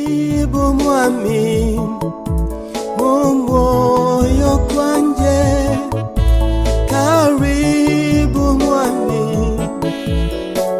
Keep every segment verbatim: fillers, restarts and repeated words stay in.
Karibu mwami, mu mwoyo kwanje. Karibu mwami,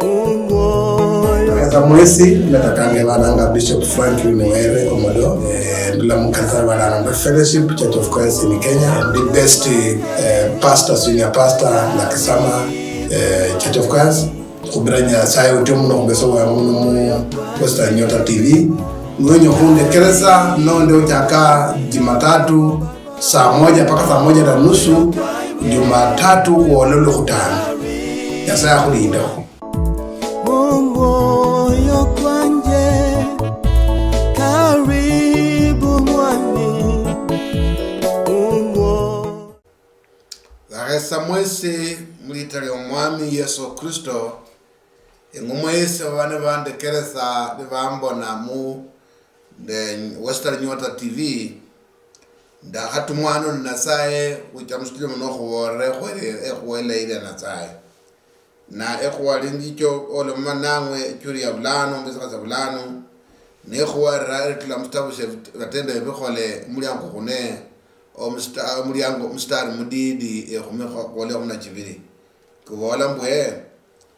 mu mwoyo. Kasa mwesi, natakange bananga Bishop Franklin Were Omodo, eh, ndula mu kanisa bananga Fellowship Church of Christ in Kenya, the best, eh, pastor, senior pastor, Nakisama, eh, Church of Christ. Khubira Nyasaye uti muno khubesa bwangu muno mu Western Nyota T V. Niwenya khundekeresa nonde ochaka Jumatatu saa moja mpaka saa moja na nusu, Jumatatu khwola Lwokhutano. Nyasaye akhulindekho. Mu mwoyo kwanje, karibu mwami, mu mwoyo. Bakhesa mwesi mu liita lya Omwami Yesu Kristo, eng'we mwesi ababa nibandekeresa nibambona mu the Western Nyota T V, ndakhatumwa hano ni Nasaye khucha musitudio muno khubolera ekhuwa elayi lya Nasaye. Na ekhuwa lindicho oloma nang'we echuri ya bulano, mbisakha sya bulano, nekhuwa lira eritula musitabu sya Batende Bikhole, omuliango khune, omusita-, omuliango, omusitari mudidi, ekhumi khwa-, khwole khuna chibiri. Kubola mbwe,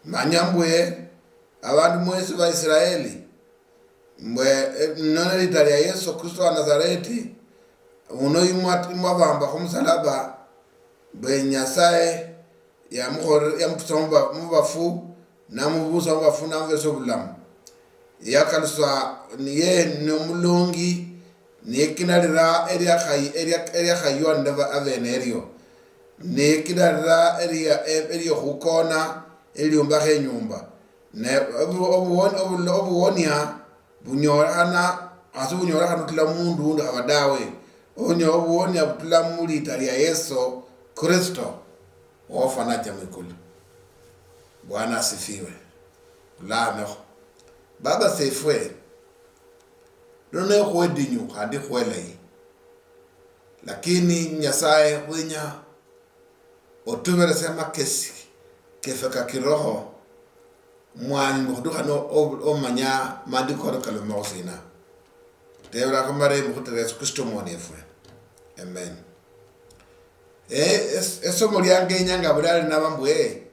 manya mbwe, abandu mwesi ba Israeli, mbwe, eh, none lita lya Yesu Kristo wa Nazareti, uno imwa-, imwabamba khumusalaba, mbwe Nyasaye yamukhole-, yamutusa muba-, mubafu, namubusa mubafu, namubesa obulamu. Yakalusa niye nomulongi, niyekinalira eliakhayi-, elia-, eliakhaywa nende ba-, abene erio. Niyekinalira elia-, e-, eliokhukona, eliumbakha enyumba. Ne obu-, obuwon-, obu-, obuwonia bunyolekhana, khasi bunyolekhana khutula mumundu wundi khaba dawe. Onyo-, obuwonia butula mulita lia Yesu Kristo, wofwana acha mwikulu. Bwana asifiwe. Khulamekho. Baba sefwe, luno ekhuwa edinyu khandi ekhuwa elayi. Lakini Nyasaye khwenya otuberesie amakesi kefwe ka kiroho, mwami, mukhutukha no-, ob-, omanya maandiko kano kalomao sina. Tebera khumarembo khutera Yesu Kristo omwonefwe. Amen. Eh, es-, esomo liange inyanga buli ali naba mbwe,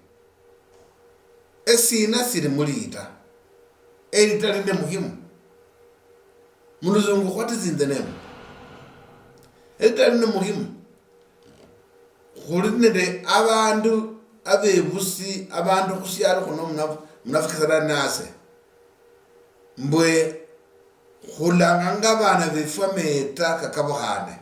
esina sili mulita? Elita lili nende muhimu. Muluzungu, what is in the name? Elita lili nende muhimu. Khuli nende abandu abebusi, abandu khusialo khuno muna-, munafikisana nase, mbwe khulanganga abana befwe ameeta kakabukhane,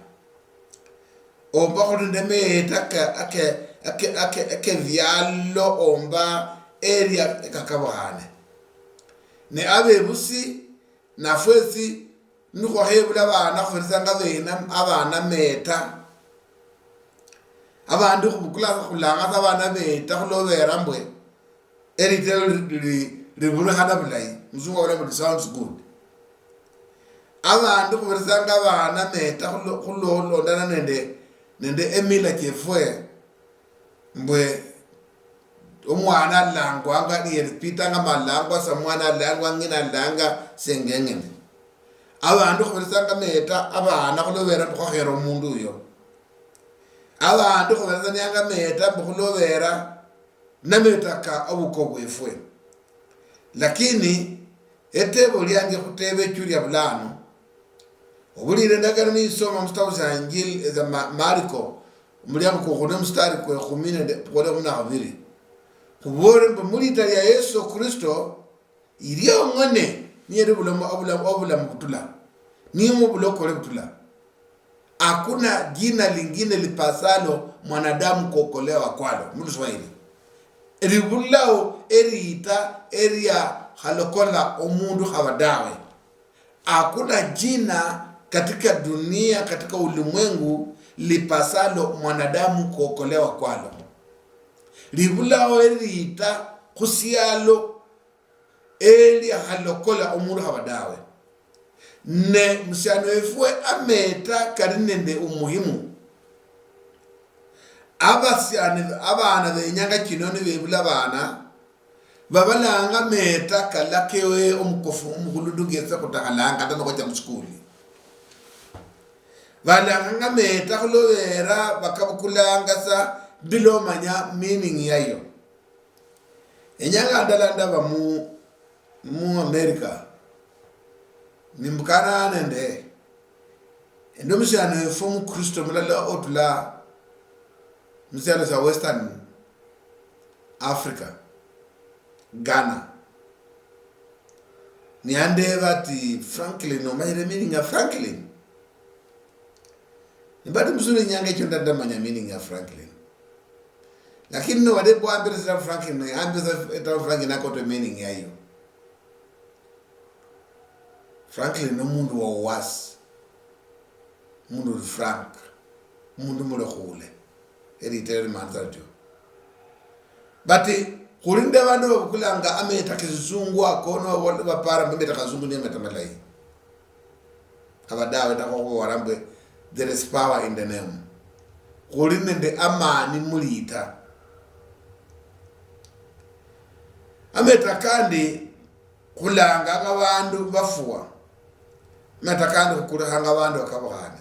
omba khuli nende meeta ke-, ake-, ake-, ake-, akebialo, omba area kakabukhane. Ne abebusi, nafwesi nikhwakhebula abana, khuberesanga bena abana meeta. Abandu khubukula sa khulanga sa abana meeta khulobera mbwe elitero li-, li-, libulikhana bulayi. Musungu abola mbu, "It sounds good." Abandu khuberesanga abana meeta khulo-, khulo-, khulondana nende, nende emila chiefwe. Mbwe omwana alangwanga niye Peter nga malangwa sa, mwana alangwa ng'ina alanga sengeng'ene. Abandu khuberesanga meeta abana khulobera mbu khwakhera omundu uyo. Abandu khuberesanianga meeta mbu khulobera nameeta ka obuko bwefwe. Lakini etebo lianje khuteba echuria bulano, obulire endagano niyisoma musitabu sia Injili esa Ma-, Mariko, omuliango kwokhune mustari kwe khumi nende, khwole khumi na khabiri. Khubole mbu mulita lia Yesu Kristo, iliong'one niye libulamo obulamu, obulamu butula. Niye mubulokole butula. Hakuna jina lingine lipasalo mwanadamu kuokolewa kwalo, mu Luswahili. Libulao eliita elia khalokola omundu khaba dawe. Hakuna jina katika dunia, katika ulimwengu, lipasalo mwanadamu kuokolewa kwalo. Libulao eliita khusialo eliakhalokola omundu khaba dawe. Ne musiani wefwe, ameeta kali nende umuhimu. Abasiani, abana benyanga chino nibebula abana, Babalanga meta kalake omukofu omukhulundu getse khutakhalanga ata nokhwecha musukuli. Balanganga meta khulobera bakabukulanga sa bila omanya meaning yayo. Enyanga ndala ndaba mu, mu America, nimbukana nende ende omusiani wefu omukristo mulala otula musialo sia Western Africa, Ghana. Niyandeeba ati, "Franklin, omanyire meaning ya Franklin?" Nimbati, "Musuli, inyanga echo nda-, ndamanya meaning ya Franklin. Lakini nobade bwambire sita Franklin, ambisa eta Franklin akote meaning yayo." Franklin nomundu wa uwasi. Mundu uli frank, mundu mulekhule, elitero limanza lityo. But khuli nende abandu babukulanga ameta kesisungu ako, nibapara mbu ameta kasungu ni ameta malayi. Haba dawe, ndakha khubola mbwe, there is power in the name. Khuli nende amani mulita. Ameta kandi khulanganga bandu bafwa, meta kandi khukulikhanga bandu bakabukhane.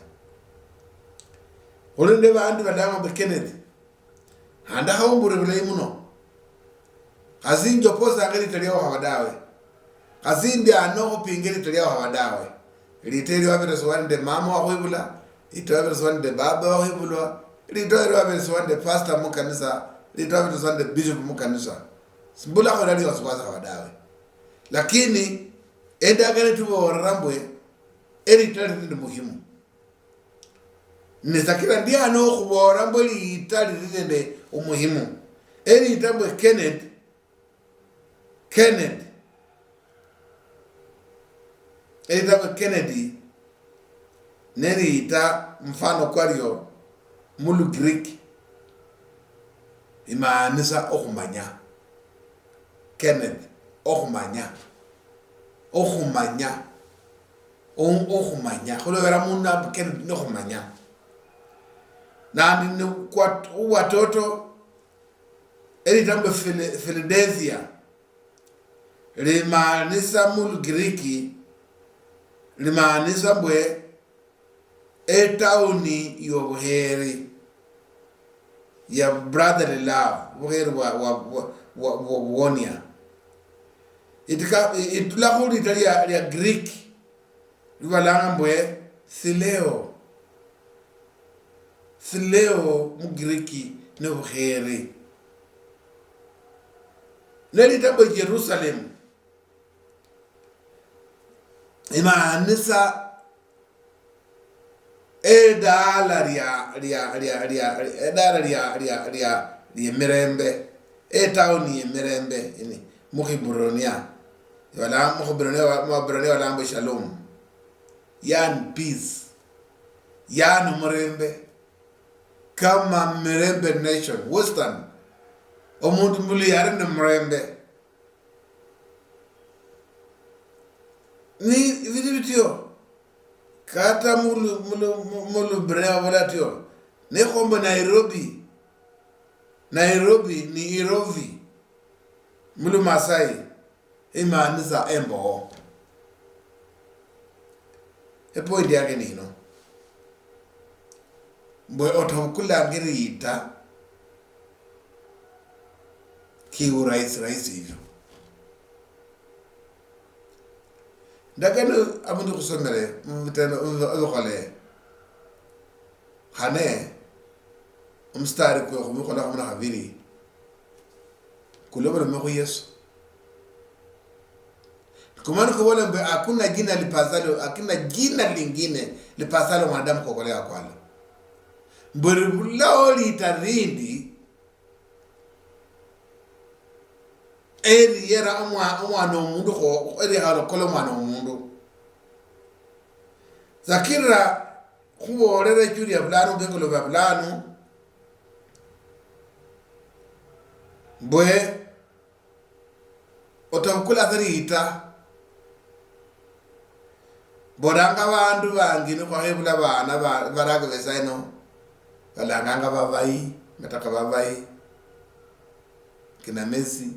Khuli nende bandu balangwa mbu Kenneth, handi akhaumbule bulayi muno. Khasi injoposanga elita liao haba dawe. Khasi ndi ano khupinga elita liao haba dawe. Lita elio wabereswa nende mama wakhwibula, lita wabereswa nende baba wakhwibulwa, lita elio wabereswa nende pastor mukanisa, lita wabereswa nende bishop mukanisa. Simbulakho lali wasiwasi haba dawe. Lakini endagano etuboolera mbwe elita lili nende muhimu. Ne sakira ndi ano okhuboolera mbwe elita lili nende omuhimu. Elita mbwe Kenneth, Kenneth. Elita mbwe Kennedy, nelita mfano kwario mu Lugiriki, imaanisa okhumanya. Kenneth, okhumanya. Okhumanya. O-, okhumanya. Khulobera mundu namba Kenneth nokhumanya. Nandi ni kwa-, watoto, elita mbwe Phil-, Philadelphia, limaanisa mu Lugiriki, limaanisa mbwe etauni yobuheeri, ya brotherly love, obuheeri bwa, bwa, bwa, bwa, bwa obuwonia. Itika-, itula khulita lia, lia Greek, lubalanga mbwe phileo. Phileo mu Greek ni obuheeri. Ne lita mbwe Jerusalem, imaanisa edaala lia, lia, lia, lia, edaala lia, lia, lia, lia mirembe, etauni ye mirembe, ini, mu Hibrania. Wala-, mu Hibrania wa-, mu Hibrania walangwa Shalom. Yani peace. Yani murembe. Kama mirembe nation, Western. Omundu muli yali ni murembe. Ni bili bityo. Kata mulu-, mulu-, mu-, mulubre babola atyo, nekhombo Nairobi, Nairobi ni Irovi mulumasai, imaanisa emboho. Epoint yake nino, mbwe otabukulanga eriyita kiu rahisi rahisi hivyo. Ndakano abundu khusomere, mubitendo, mubi-, mubikholee. Khane, omustari kwe khumi khula khumi na khabiri, kulobelome khu Yesu. Kumani kubola mbe, "Hakuna jina lipasalo, hakuna jina lingine lipasalo mwanadamu kuokolewa kwalo." Mbu libulao lita lindi, eriyera omwa-, omwana omundu kho, eriyalokola omwana omundu. Sakira khuboolere juu ya bulano, bengolo bya bulano, mbwe otabukula sa lita. Bolanga bandu bangi nikhwakhebula bana ba-, baraka besaino, balanganga babayi, nataka babayi, kina Messi,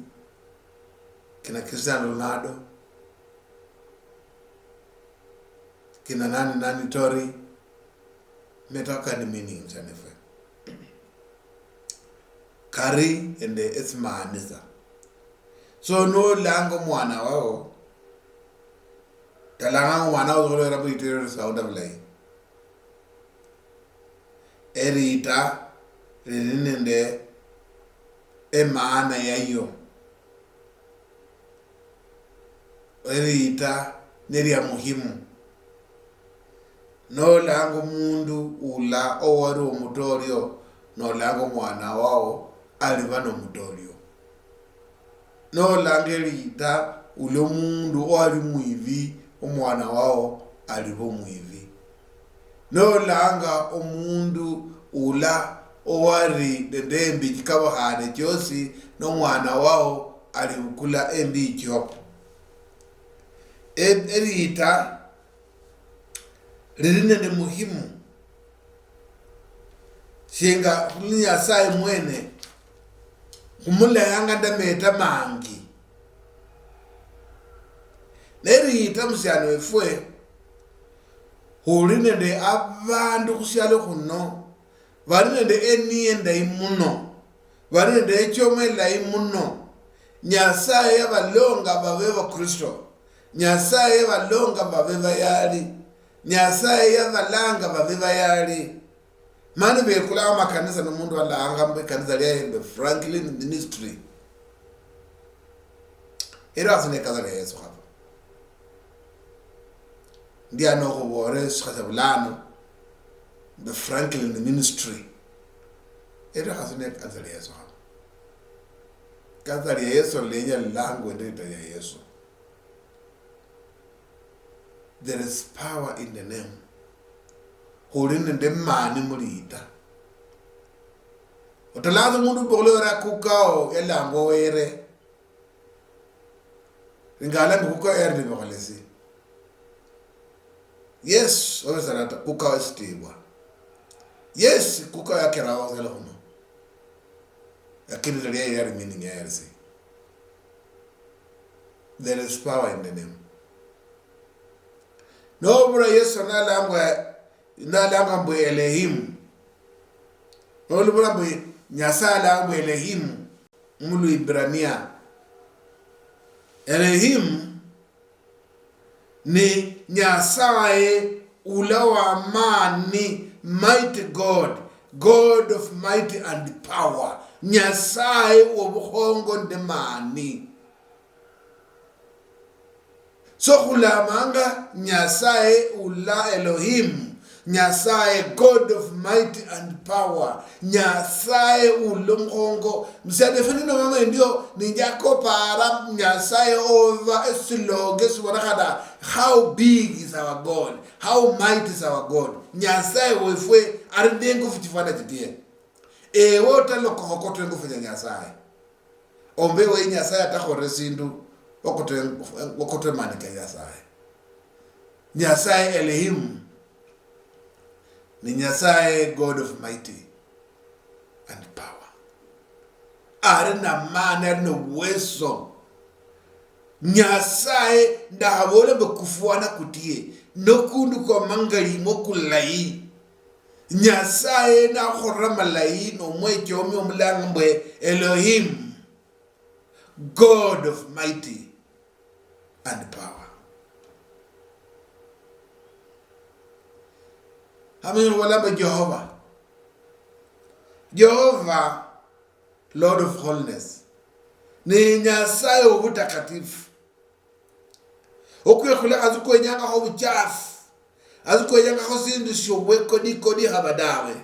kina Cristiano Ronaldo, kina nani nani Tori, metoka ni meaning chanefwe. Kari ende esimaanisa. So, nolanga omwana wao, talanga omwana wao khulwera bwitiro sounda bulayi. Erita liri nende emaana yayo. Erita neria muhimu. Nolanga omundu ula owari omutorio, nolanga omwana wao aliba nomutorio. Nolanga erita ula omundu owali mwibi, omwana wao aliba omwibi. Nolanga omundu ula owali nende embi chikabukhane chiosi, nomwana wao alibukula embi ichio. E-, erita liri nende muhimu. Shinga khuli Nyasaye mwene, khumulehanga ndameta mangi. Ne liyita musiani wefwe, khuli nende abandu khusialo khuno, bali nende enia endayi muno, bali nende echomo endayi muno. Nyasaye yabalonga babe Bakristo. Nyasaye yabalonga babe bayali. Nyasaye yabalanga babe bayali. Mani bekulaho amakanisa, nomundu alanga mbu ikanisa liaye mbu Franklin Ministry. Ero hasi nekanisa lia Yesu khaba. Ndia nokhubora esikha sia bulano mbu Franklin Ministry. Ero hasi nekanisa lia Yesu khaba. Kanisa lia Yesu lenya lilangwe nende lita lia Yesu. There is power in the name. Khuli nende mani mulita. Otalaza omundu mbu khulwera kukao yalangwa were. Ringala mbu kukao yari nibikholesi. Yes, obesarata kukao esitibwa. Yes, kukao yakeraho sele khuno. Lakini lali yari meaning ya yari si. There is power in the name. Nobura Yesu nalangwa, nalangwa mbu Elohim. Nolubura mbu Nyasaye alangwa Elohim mu Luibrania. Elohim ni Nyasaye ula wa maani, mighty God, God of might and power. Nyasaye wobukhongo nende maani. So khulamanga Nyasaye ula Elohim, Nyasaye God of might and power, Nyasaye ula omukhongo. Musiani efwe ninomama endio, ninjaka opara Nyasaye ova esilonge sibonekhana, how big is our God, how mighty is our God. Nyasaye wefwe ari nengufu chifwana chitie. Ewe otalokokha okotwe engufu ya Nyasaye. Ombe we Nyasaye atakholere sindu, okotwe, okotwe mani ka Nyasaye. Nyasaye Elohim ni Nyasaye God of mighty and power. Ari na maana, ari na uwezo. Nyasaye ndakhabola mbu kufwana kutie, nokundu kwa mangalimo kulayi. Nyasaye nakhurera malayi nomwechomi omulanga mbwe Elohim, God of mighty and power. Hamenye khubola mbu Jehovah. Jehovah, Lord of holiness. Ni Nyasaye wobutakatifu. Okwekhula khasi kwenyangakho obuchafu, khasi kwenyangakho sindu siobwekodikodi haba dawe.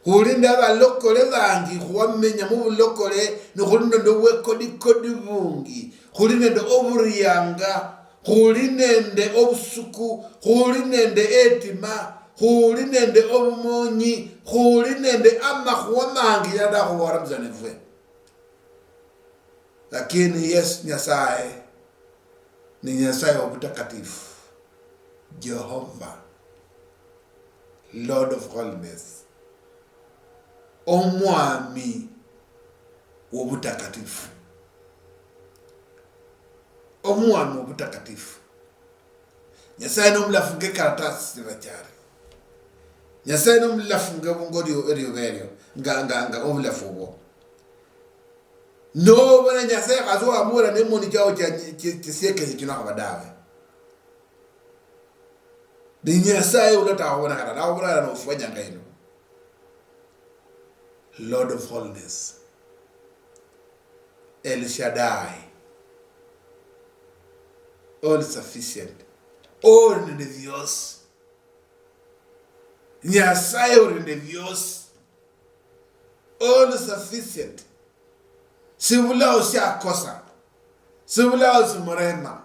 Khuli nende abalokole bangi khwamenya mubulokole, nikhuli nende obwekodikodi bungi, khuli nende oburianga, khuli nende obusuku, khuli nende etima, khuli nende obumonyi, khuli nende amakhuwa mangi yadakhubola busa nefwe. Lakini Yesu Nyasaye ni Nyasaye wa butakatifu, Jehovah, Lord of holiness, Omwami wobutakatifu. Omwami obutakatifu. Nyasaye nomulafu ngekaratasi sirachari. Nyasaye nomulafu ngebungo erio, erioba erio, nga, nga, nga obulafu obwo. Nobona Nyasaye khasi wamubona nemoni chao chia, chia, chisiekesi chino akhaba dawe. Ni Nyasaye uno takhubona kata, nakhubona kata nofwanyanga ino. Lord of holiness. El Shaddai. All sufficient. All nende biosi. Nyasaye uli nende biosi. All sufficient. Sibulao siakosa. Sibulao simurema.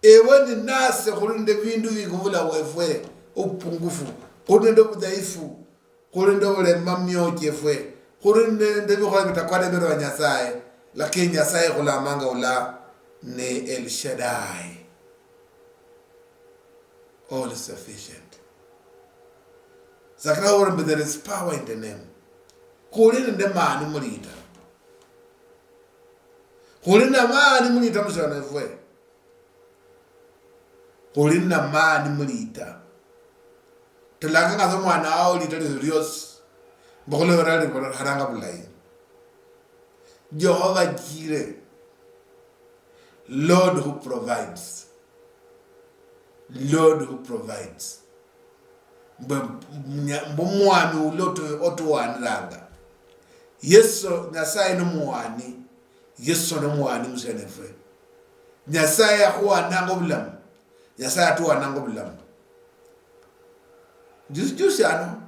Ewe ninase khuli nende bindu bikubula wefwe, upungufu, khuli nende obudhaifu, khuli nende obulema mumioyo chiefwe, khuli nende bikhola bitakwana imberi wa Nyasaye, lakini Nyasaye khulamanga ula ni El Shaddai. All sufficient. Sakira uri mbu there is power in the name. Khuli nende mani mulita. Khuli na mani mulita musana efwe. Khuli na mani mulita. Talanga ngasa mwana wao lita liosi liosi. Mbu khulobera libo haranga bulayi. Jehovah Jireh. Lord who provides. Lord who provides. Mbwe mnya-, mbwe mwami ulo otu-, otuwaniranga. Yesu, Nyasaye nomuwani. Yesu nomuwani musianefwe. Nyasaye akhuwananga obulamu. Nyasaye atuwananga obulamu. Juzi juzi ano,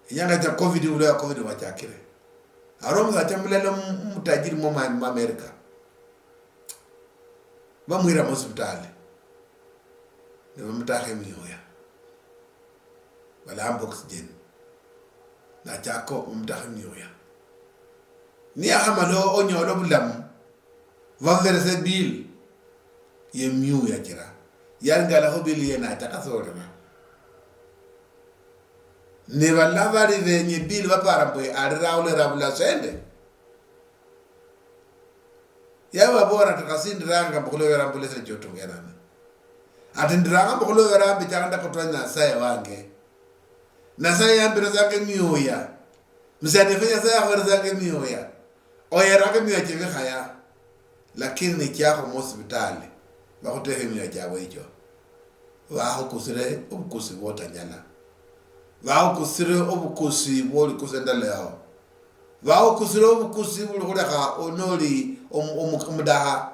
inyanga cha covid, ulo ya covid wachakire. Aro omusacha mulala mu-, mutajiri mu ma-, mu America. Bamwira musipitali. Nibamutakha emioya. Balamba oxygen. Nachaka omutakha emioya. Niyakhamala onyola obulamu, bamuberesa ebill yemiuya chira. Yalingalakho bill yene achaka solera. Ne bala bali benye bill bapara mbwe alira olera bula sende. Yababora ati, "Khasi ndiranga mbu khulobera mbulesere chotugerana." Ati, "Ndiranga mbu khulobera mbichanga ndakotwa Nyasaye wange." Nyasaye yamberesanga emioya. Musani efwe Nyasaye akhuheresanga emioya. Oyeranga emioya chibikhaya. Lakini nichiakho musipitali, bakhutekha emioya chiabwe echo. Bakhukusire obukusi bwotanyala. Bakhukusire obukusi bwolikusa endalo yao. Bakhukusire obukusi buli khulekha onoli omu-, omu-, omudaha.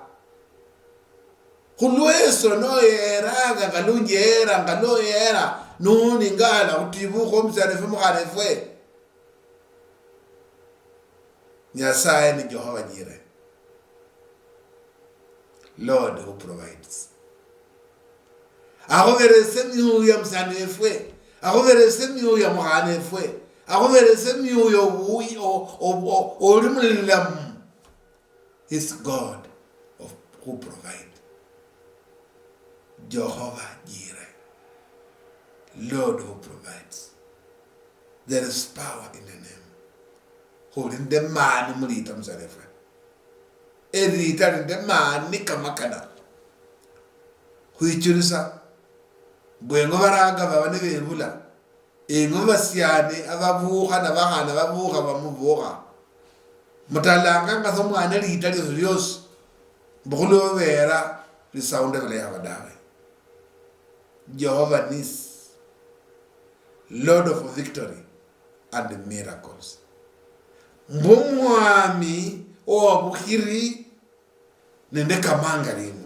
Khulweso noyeranga nga lunjera, nga noyera, nuni ngala khutibukha omusiani efwe mukhana efwe. Nyasaye ni Jehovah Jireh. Lord who provides. Akhuberese emioyo ya musani wefwe. Akhuberese emioyo ya mukhana efwe. Akhuberese emioyo obu-, o-, o-, o-, oli mulamu. Is God of, who provide. Jehovah Jireh. Lord who provides. There is power in the name. Khuli nende mani mulita musarefwe. Elita nende mani kamakana. Khwichulisa. Mbwe engo baranga baba nibebula. Eng'we basiani ababukha na bakhana babukha bamubukha, mutalanganga sa omwana liita liosi liosi, mbu khulobera lisaunda bilayi haba dawe. Jehovah Nisi, Lord of victory and miracles. Mbu omwami owabukhiri nende kamangalimwa.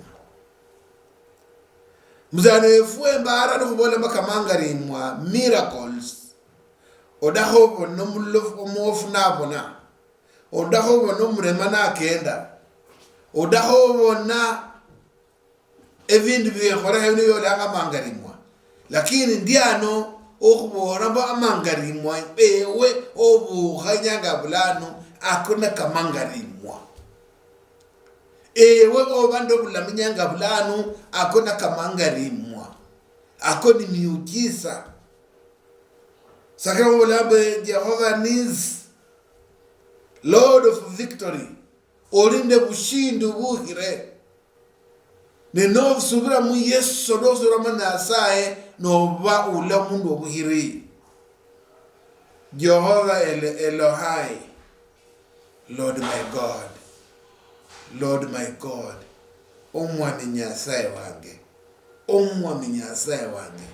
Musani wefwe mbara nikhubola mbu kamangalimwa, miracles, odakha obona omulofu, omuofu nabona, odakha obona omurema nakenda, odakha obona ebindu biekholekha bino biolanga amangalimwa. Lakini ndi ano okhubola mbu amangalimwa ewe obukha inyanga bulano, ako nakamangalimwa. Ewe oba nobulamu inyanga bulano, ako nakamangalimwa. Ako ni miujiza. Sakira obola mbu Jehovah Nisi, Lord of victory. Oli nende bushindi buhire. Ne nosubira mu Yesu, nosubira mu Nyasaye, noba ula mundu obuhiri. Jehovah El-, Elohai, Lord my God, Lord my God, Omwami Nyasaye wange, Omwami Nyasaye wange.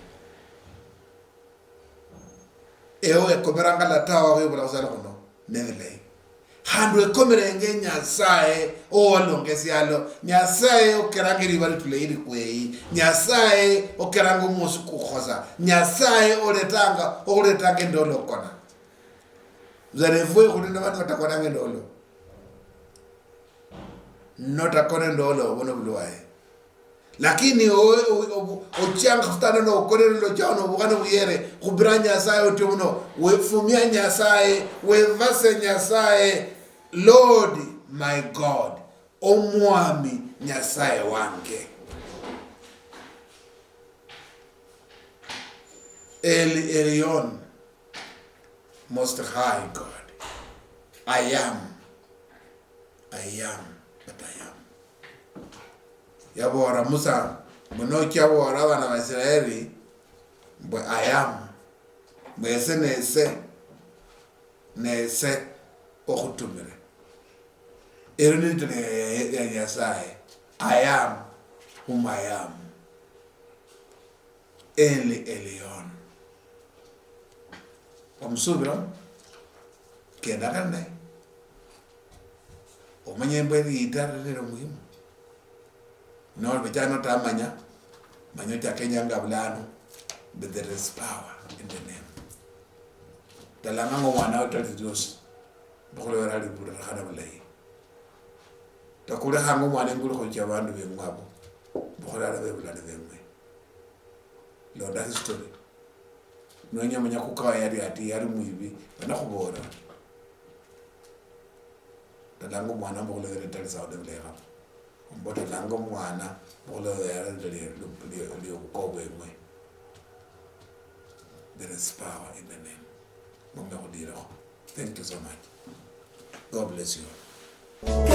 Ewe wekomeranga lata wawe wibula khusala khuno, nebilayi. Khandi wekomerenge Nyasaye owalonga esialo, Nyasaye okeranga eliba litula ili kweyi, Nyasaye okeranga omwosi kukhosa, Nyasaye oletanga, okhuletanga endolo okona. Zara efwe khuli nabandu batakonanga endolo. Notakona endolo, obona obulwaye. Lakini o-, o-, o-, ochanga khutana nokorera lochao nobukhana buyere, khubira Nyasaye otyo muno, wefumia Nyasaye, wevase Nyasaye, Lord my God, Omwami Nyasaye wange. El Elyon, Most High God, I am, I am that I am. Yaboolera Musa, mbu nochia boolera abana ba Israeli, mbu I am, mbu ese nese, nese okhutumire. Ero nilitala ya, ya, ya Nyasaye, I am whom I am. El Elyon. Omusubira, kendanga ninaye. Omanye mbu elitala lili omuhimu. Nobecha notamanya, manya ochake inyanga bulano, but there is power in the name. Talanganga omwana we tali liosi, mbu khulobera alibulirekhana bulayi. Takulekhanga omwana ingulu khuchia abandu beng'we abo, mbu khulala bebulani beng'we. Londa history. Nonya manya kukawa yali ati yali mwibi, banakhubola. Talanga omwana mbu khulobera etali sawa nebulekha. Ombo talanga omwana mbu khulobera liobuko bweng'we. There is power in the name. Mumbe khudirekho. Thank you so much. God bless you all.